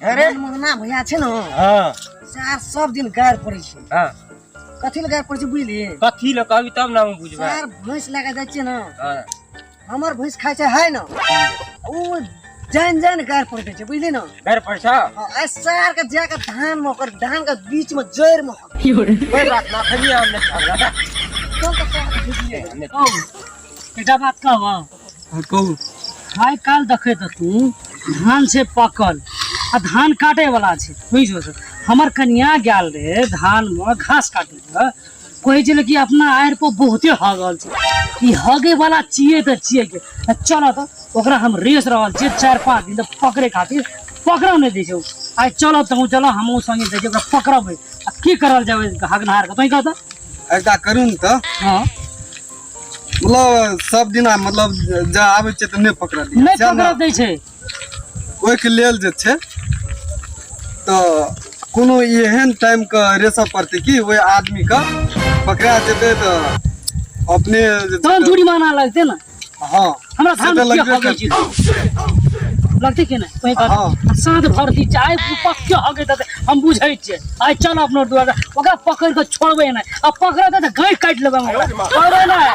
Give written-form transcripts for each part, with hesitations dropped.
अरे मनमोहना भैया छै ने हाँ सार सब दिन गारि पड़ै छै हाँ कथी लए गारि पड़ै छै बुझली कथी लए कहबी तब ने हम बुझबै सार भैंस लए कऽ जाइ छियै ने हाँ हमर भैंस खाइ छै है ने ओ जान जान गारि पड़ै छै बुझली ने गारि पड़ै छै हाँ, आ सार के जा कऽ धान मे ओकर धान के बीच में जड़ि में कोई बात ना खाली हम नहीं खाब चल तऽ सार के भेजिए दादा एकटा बात कहब हाँ, कहू आइ काल्हि देखै तऽ तू धान छै पकल आ धान काटे वाला छै बुझि गेल हमर कनिया गेल रहे धान मे घास काटे लए कहै छलै कि अपना आड़ि पर बहुते हगल छै ई हगे वाला छियै तऽ छियै के आ चलऽ तऽ ओकरा हम रेस रहल छियै 4-5 दिन तऽ पकड़े खातिर पकड़ऽ नहि दै छै ओ। आइ चलऽ तहूँ चलऽ हमहूँ संगे जाइ छियै ओकरा पकड़बै आ की करल जाय हगनहार के तोहीं कह तऽ एकटा करू ने तऽ हँ मतलब सब दिना मतलब जा आबै छै तऽ नहि पकड़ल नहि पकड़ऽ दै छै ओहिके लेल जे छै तऽ कोनो एहन टाइमके रेसऽ पड़तै कि ओहि आदमीके पकड़ा जेतै तऽ अपने जे छै तहन जुर्माना लगतै ने हँ हमरा से धान तऽ के लगबे हगै करतै। छै लगतै कि नहि तोहीं कह हँ। साँझ भरती चाहे पक्के हगै तऽ हम बुझै छियै आइ चल अपनो दुआर ओकरा पकड़ि कऽ छोड़बै नहि आ पकड़तै तऽ गाँठ काटि लेबै हम ओकरा छोड़बै नहि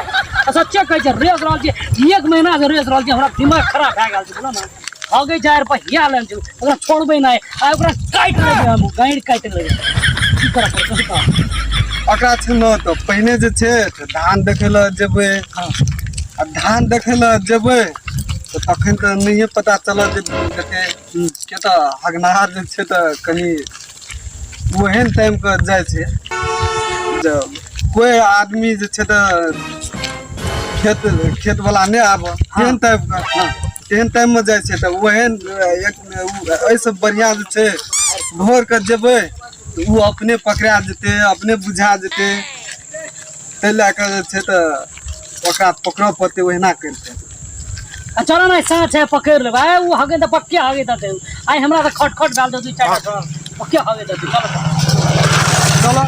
आ सच्चे कहै छियै रेस रहल छियै एक महीना से रेस रहल छियै हमरा दिमाग खराब भए गेल छै बुझलौ ने हगै जाइ पर हिया लेने छै ओकरा छोड़बै नहि आ ओकरा काटि लेबै हम गाँठ काटि लेबै की करऽ पड़तै कह ओकरा छै ने तऽ पहिने जे छै तऽ धान देखै लए जेबै हँ आ धान देखै लए जेबै तऽ तखन तऽ नहिए पता चलत जे देखै के तऽ हगनहार जे छै तऽ कनि ओहन टाइमके जाइ छै जे कोइ आदमी जे छै तऽ खेत खेतवला नहि आबऽ तेहन टाइपके तेहन टाइममे जाइ छै तऽ ओहन एक एहिसँ बढ़िआँ जे छै भोरके जेबै तऽ ओ अपने पकड़ा जेतै अपने बुझा जेतै ताहि लए कऽ जे छै तऽ ओकरा पकड़ऽ पड़तै ओहिना करिके आ चलो ने साँझ छै पकड़ि लेबै आइ ओ हगे तऽ पक्के हगे देतै आइ हमरा तऽ खट खट भेल दू चारि टा पक्के हगे देतै चलो चलो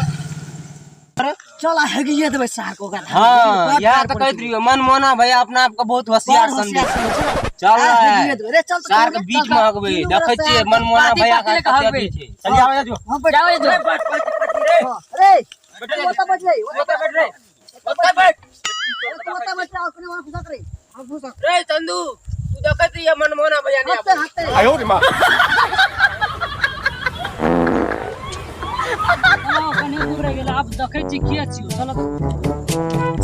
चल आ हगिए देबै सार के ओकरा हाँ यार तो कहत रहियो मनमोहना भैया अपना आप के बहुत होशियार समझे चल आ रहा है हगिए देबै रे चल तऽ सार के बीच में हगबे देखै छियै मनमोहना भैया के कते अथी छै चल जाओ जाओ हम बैठ जाओ जो हाँ, रे ओतऽ बैठ रे ओतऽ बैठ रे ओतऽ बैठ ओतऽ बैठ रे अपने वहाँ घुसक रे हम घुसक रे चंदू तू देखैत रहिये मनमोहना भैया नहीं हंसते आबै हंसते चलो कनि दूर रहि गेल आब देखै छी के छियौ चलो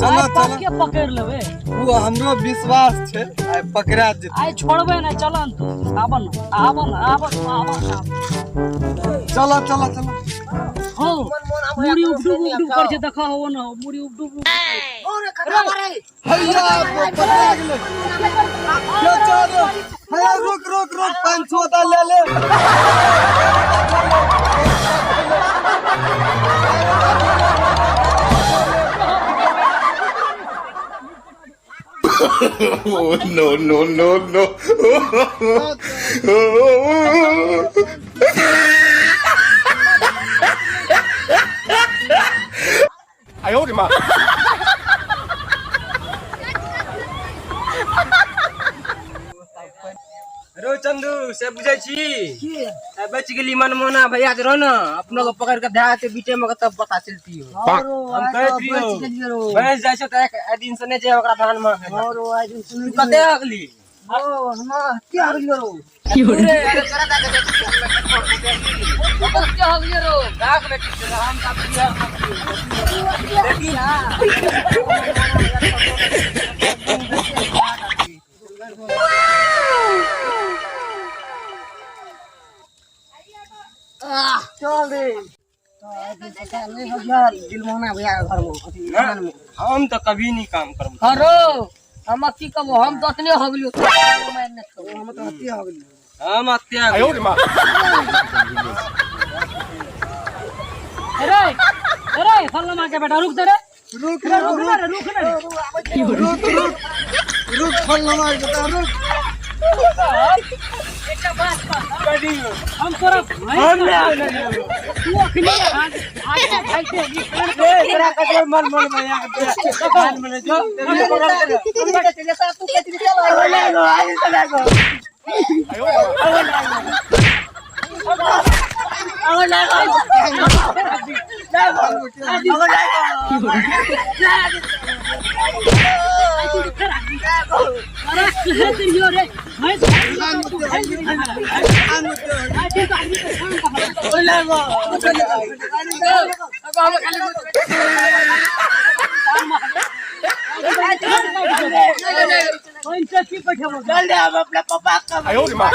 चलो आइ चलो पक्के पकड़ि लेबै ओ हमरो विश्वास छै आइ पकड़ा जेतै आइ छोड़बै नहि चल ने तू आब ने आब ने आब ने आब ने चलो चलो चलो हौ मुड़ी उबडुब उबडुब करै छै देखो हो न मुड़ी उबडुब और कथा मारे हैया पकड़ा गेलै के चलो हैया रुक रुक रुक 500 ता ले ले Oh, no, no, no, no. रो चंदू से बुझै छी की आ बचि गेली मनमोहना भैया जे रहो ने अपनो के पकड़ के धए के बीचे में तब पता चलती हो औरो हम आइ कहैत तऽ रहियौ बचि गेलियै रो भैंस जाइ छै तऽ एक दिन से नहि छै ओकरा धान में औरो आइ दिन सुनै तू कते अगली ओ हम के हगलियै रो रे अरे तोरा दए के जाइ छियै, तू कते हगलियै रो गाक बेटी छै, हम तऽ बिहार लेकिन चल रे तो आइ दिन पता नहि हगियल दिलमोहना भैया के घर में अथी धान में हम तऽ कभी नहीं काम करब हरो हम की कहबो हम तो अतने हगलियो हम तऽ हत्या हगलियै हम हत्या अरे अरे फल्ला के बेटा रुक दे रे रुक रुक रुक ना रे रुक ना रे रुक रुक रुक फल लगा बेटा रुक एकटा बात कह हम तोरा हम नहि तू अखनी हाथ हाथ भागते ई कान तोरा ककरो मन मन भैया के धान में जो तू अरे कहे दिलियो रे भैंस भैंस चल की बैठे चल दे हम अपना पापा का 哎呦我的妈！